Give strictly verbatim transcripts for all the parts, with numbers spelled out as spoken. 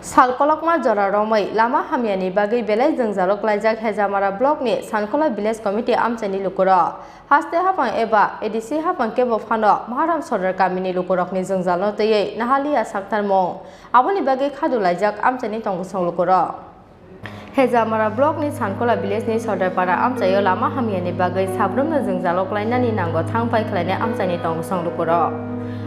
Sal kolokma jora romwi lama hamyani bagwi belai jwngjalo klaijak Hejamara block ni Sankola village committee amchaini lukurok. Haste haphang eba A D C haphang kebo phano Maharam Sordar kamini lukurokni jwngjalno twiwi nahaliya saktarmung. Aboni bagwi khadu laijak amchaini tongkosong lukurok. Hejamara block ni Sankola village ni Sordarpara amchaio lama hamyani bagwi sabrumno jwngjalo klainani nango thangphai khlainai amchaini tongkosong lukurok.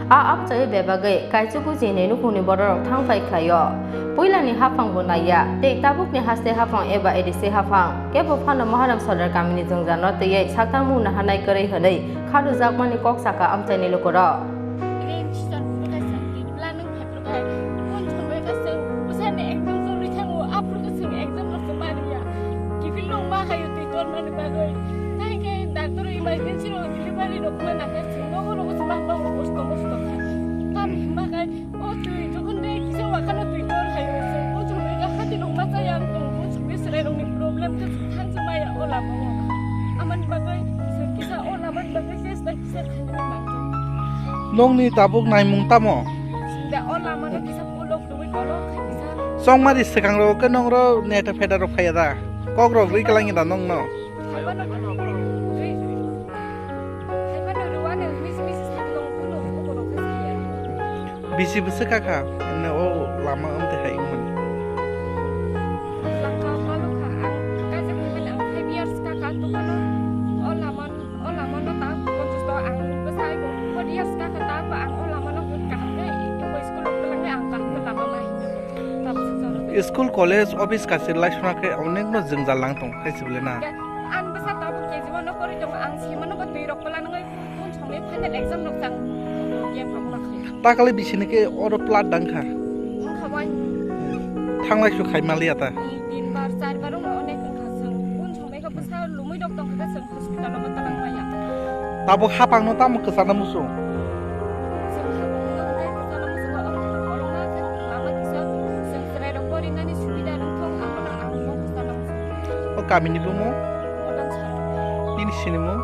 A amchaio bebagwi kaichuku chini nukhungni bororok thangphai khlaio. Puilani haphang bo naiya, tei tabukni haste haphang eba A D C haphang, kebo phano Maharam Sordar kamini jwngjalno twiwi saktarmung naharnai kwrwi hwnwi khadujakmani kok saka amchaini lukurok. Exam rok se mani ya. Kiphil rok ma hayo twi tor mani bagwi. Tai khe doctor emergency rok delivery rok ma nakha se nogo rogo se ma ma kosto mosto kha. Tam himba khai o twi jokhon de kisa wakano twi tor hayo se. O chumui ka hati rok ma chaya ang tong o chumui serai rok ni problem khe thansa maya o lama o. Amani bagwi kisa o lama ni bagwi khe Nongni tabuk naimung tamo? Sida o lama no kisa pulo kubui kolok kisa. Chongmari swkang rok khe nong ro neta pheda rok phaiya da? Kok rok ri kalangi da nong no? Haibano ri-, haibano ruwani mis mis sak nong pulo kubui kolok kisa ya. Bisi bwswk kha kha, ene o lama wngte hai wngmani. Langka palukha ang, kaisa phaibai ang five years kha kha tongmano o lama. O lama no ta ponchas to ang bwsai bo four years ka kha ta ba ang o lama no kaham khe eko school rok twlang khe ang kaham khe lama ma hinwi ta bwsajak rok. School, college, office kaisa laisuna khe onek no jwngjal lang tong khe sibole na. Ang bwsa tabuk K G one no pori tongo, ang sima no bo twi rok kwla nangwi kun somoi final exam rok chang game rok ma khe. Takale bisini khe oro plat dang kha. Wngkha bai. Thanglai su khai maliya ta. Tin bar, char bar wngkha onek wngkha chwng kun somoi khe bwsa lumui rok tong kha chwng. Hospital o bwtala maya. Tabuk hapang no tamo kwchana muchung? Chwng hapang no tei kwchana muchungo, o hapang kolokma khe lama kisa chwng chwrai rok porinani subida rwngthok, abono ang bo kwchana muchung. O kamini bumo? Modan Sar. Nini sinimung?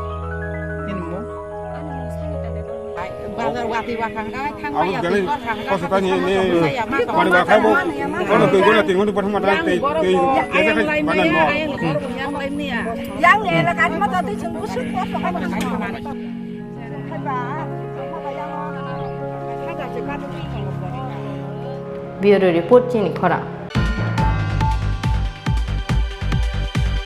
Nini mung? Ani mung Sanita Debbarma. Bazar wati wakhang kha, thang maya, belai kosota ni, ni, mani wakhai bo, kono twi gona tin goni bothang mata tei, tei, tei, tei, banan mo. Yang elakani mata twi chwng busuk kosto kha. Bureau Report, chini khorang.